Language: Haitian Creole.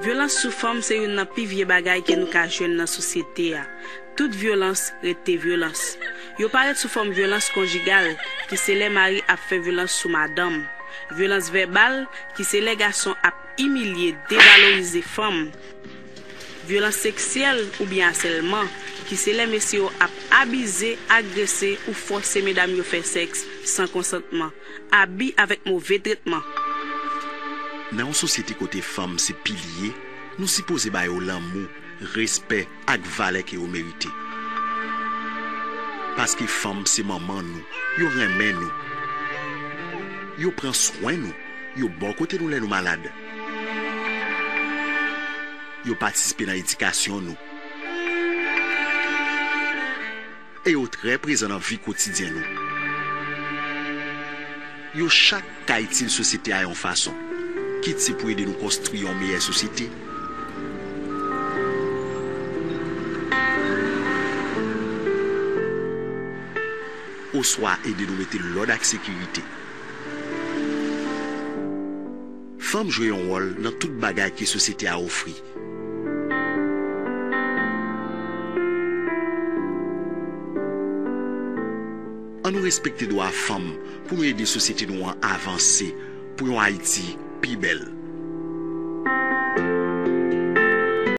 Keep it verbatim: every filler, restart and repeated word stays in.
Vyolans sou fanm se youn nan pi vye bagay ke nou ka jwenn nan sosyete a. Tout vyolans rete vyolans. Yo parèt sou fòm vyolans konjigal, ki se lè mari ap fè vyolans sou madanm. Vyolans vèbal, ki se lè gason ap imilye, devalorize fanm. Vyolans seksyèl oubyen asèlman, ki se lè mesye yo ap abize, agrese ou fòse medam yo fè sèks san konsantman. Abi avèk move tretman. Nan yon sosyete kote fanm se pilye, nou sipoze ba yo lanmou, respè ak valè ke yo merite. Paske fanm se manman nou, yo renmen nou. Yo pran swen nou, yo bò kote nou lè nou malad. Yo patisipe nan edikasyon nou. E yo trè prezan nan vi kotidyen nou. Yo chak ka itil sosyete a yon fason, kit se pou ede nou konstwi yon meyè sosyete, oswa ede nou mete lòd ak sekirite. Fanm jwe yon wòl nan tout bagay ke sosyete a ofri. An nou respekte dwa fanm pou nou ede sosyete nou an avanse pou yon Ayiti pi bèl.